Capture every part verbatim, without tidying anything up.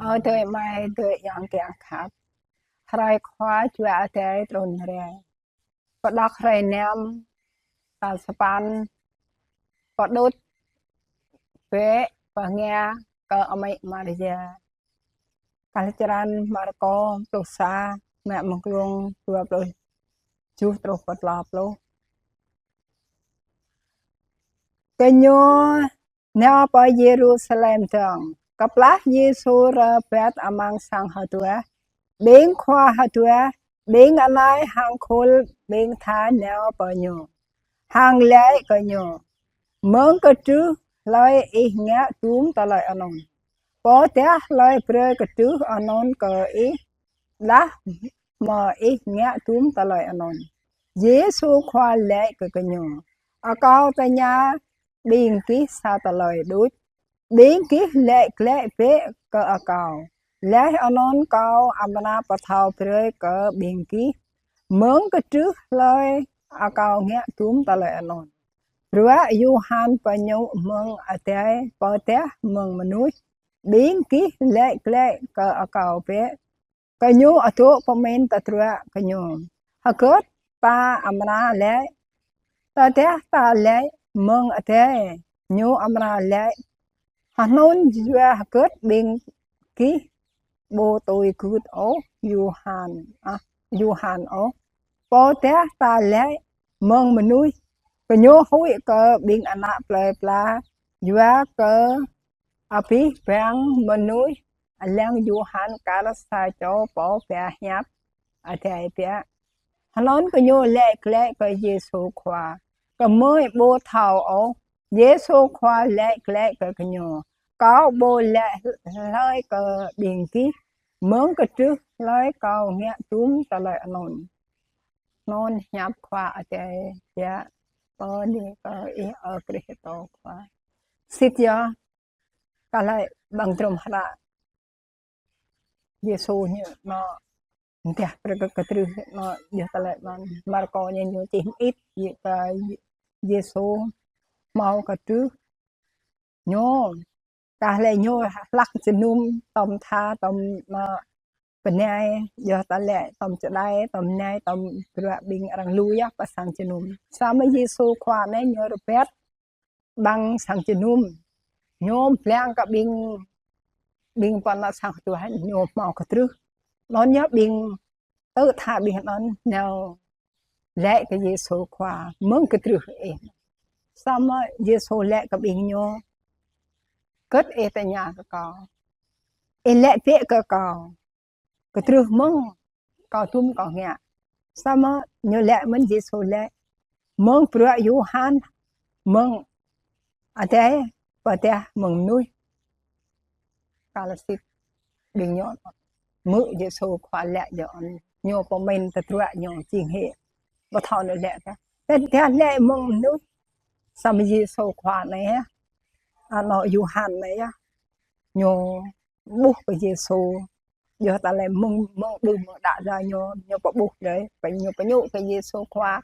Ơ adơi amai, adơi ayŏng kiăng khăp. Hrơi Khua Jua Adai trŭn rai. Pơđok hrơi năm, tal sapăn, pơđŭt bĕ pơngia kơ Amĭ Maria. Kah črăn Markô pluh sa, mă mơ̆ng klŭng dua pluh tơjuh truh pơ klâo pluh. Gơñu nao pơ Yêrusalem dơ̆ng. Kơplah Yêsu rơbat amăng sang hơduah, ƀing khua hơduah, ƀing anai hăng khul ƀing tha nao pơ Ñu, hăng laĭ kơ Ñu: Mơ̆ng kơdrưh hlơi Ih ngă dŭm tơlơi anŭn? Pô dah hlơi brơi kơdrưh anŭn kơ Ih, đah mơ̆ Ih ngă dŭm tơlơi anŭn? Yêsu Khua laĭ kơ gơñu: Akâo tơña ƀing gih sa tơlơi đôč. Ƀing gih laĭ glaĭ bĕ kơ Akâo, laih anŭn Kâo amra pơthâo brơi kơ ƀing gih mơ̆ng kơdrưh hlơi Akâo ngă dŭm tơlơi anŭn. Bruă Yôhan pơñu mơ̆ng adai pơdah mơ̆ng mơnuih, ƀing gih laĭ glaĭ kơ Akâo bĕ, kơ Ñu adô̆ pơmĭn tơdruă kơ Ñu. Hơgĕt ta amra laĭ? Tơdah ta laĭ mơ̆ng adai, Ñu amra laĭ: Hơnŭn yua hơgĕt ƀing gih ƀu tui gưt ôh Yôhan, ah, Yôhan ôh? Pô dah ta laĭ mơ̆ng mơnuih, gơñu huĭ kơ ƀing ană plơi pla, yua kơ abih bang mơnuih lăng Yôhan kar sa čô pô pơhiăp Adai biă. Hơnŭn gơñu laĭ glaĭ kơ Yêsu Khua, gơmơi ƀu thâo ôh. Yêsu Khua laĭ glaĭ kơ gơñu: Kâo ƀu laĭ hlơi kơ ƀing gih mơ̆ng kơdrưh hlơi Kâo ngă dŭm tơlơi anŭn. Anŭn hiăp Khua Adai biă. Bơni kơ Ih, ơ Krist Khua. Sĭt yơh, kah laĭ ƀăng drôm hră Yêsu ñu nao, dah brơi kơ kơdrưh nao, yơh tơlơi ƀăng Markô ñu, ñu čih mơit, yơh kơ Yêsu hmâo kơdrưh ñu. Kah laĭ ñu hlak jơnum tom tha, tom, ơ, bơnai, yơh tơlơi tom čơđai, tom bơnai, tom bruă ƀing arăng lu yơh pơ sang jơnum. Samơ̆ Yêsu Khua anai ñu rơbat ƀăng sang jơnum. Ñu blang kơ ƀing, ƀing pô nao sang hơduah ñu hmâo kơdrưh. Anŭn yơh ƀing tŭ tha ƀing anŭn nao laĭ kơ Yêsu Khua: Mơ̆ng kơdrưh Ih? Samơ̆ Yêsu laĭ kơ ƀing ñu: Hơgĕt ih tơña kơ Kâo? Ih laĭ bĕ kơ Kâo, kơdrưh mơ̆ng Kâo dŭm Kâo ngă. Samơ̆ ñu laĭ mơ̆n, Yêsu laĭ: Mơ̆ng bruă Yôhan, mơ̆ng adai, pơdah mơ̆ng mơnuih. Kah laĭ sĭt ƀing ñu hmư̆ Yêsu Khua laĭ yơh, ñu pơmĭn tơdruă ñu jing hĭ. Ƀu thâo ñu laĭ kah. Tơdah laĭ mơ̆ng mơnuih, samơ̆ Yêsu Khua anai yơh, anŏ Yôhan anai yơh, ñu ƀuh kơ Yêsu. Yơh tơlơi mơ̆ng, mơ̆ng đưm mơ̆ng đă yơh ñu, ñu pơƀuh đơi, pơ ñu pơñu kơ Yêsu Khua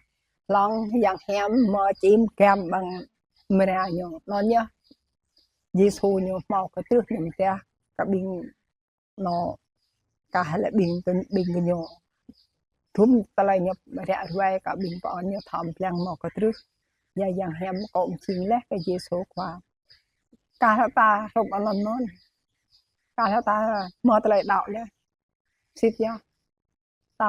hlŏng yang hiam mơ̆ čim giăm ƀăng mơra ñu. Anŭn yơh Yêsu ñu hmâo kơdrưh ñu mơdah kơ ƀing ñu, kah laĭ ƀing, ƀing ñu. Dŭm tơlơi ñu ră ruai kơ ƀing pô ñu thâo blang hmâo kơdrưh. Yơh yang hiam kơ ƀing jing laih kơ Yêsu Khua. Kah laĭ ta hrŏm anŭn anŭn. Kah laĭ ta hmâo tơlơi đaŏ laih. Sĭt yơh. Ta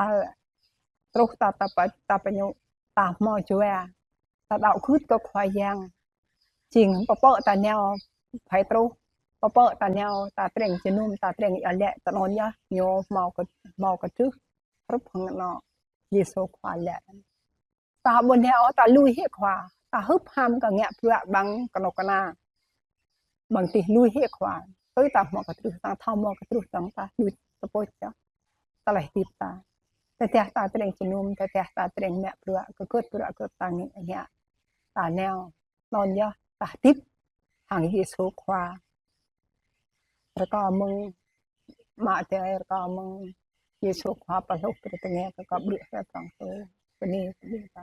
truh ta, ta pơ, ta pơñu, ta hmâo jua. Ta đaŏ gưt kơ Khua Yang. Jing pơpă ta nao Pêtrôs, pơpă ta nao, ta tring jơnum, ta tring iâu laĭ, ta anŭn yơh, ñu hmâo kơ, hmâo kơdrưh, hrup hăng anŏ Yêsu Khua laĭ. Ta ƀu nao, ta lui hĭ Khua, ta hưp ham kơ ngă bruă ƀăng kơnuk kơna. Ƀăng tih lui hĭ Khua, tui ta hmâo kơdrưh, ta thâo hmâo kơdrưh dơ̆ng ta lui tơpôč yơh. Tơlơi hơdip ta. Tơdah ta tring jơnum, tơdah ta tring mă bruă, kơ gưt bruă gưt ta ngă, ngă. Ta nao, anŭn yơh, ta hơdip hăng Yêsu Khua. Rơkâo mơ̆ng Ama Adai, rơkâo mơ̆ng Yêsu Khua pơhluh brơi tơngia kơ kâo ƀrư̆ hrơi prong tơ. Bơni, bơni ta.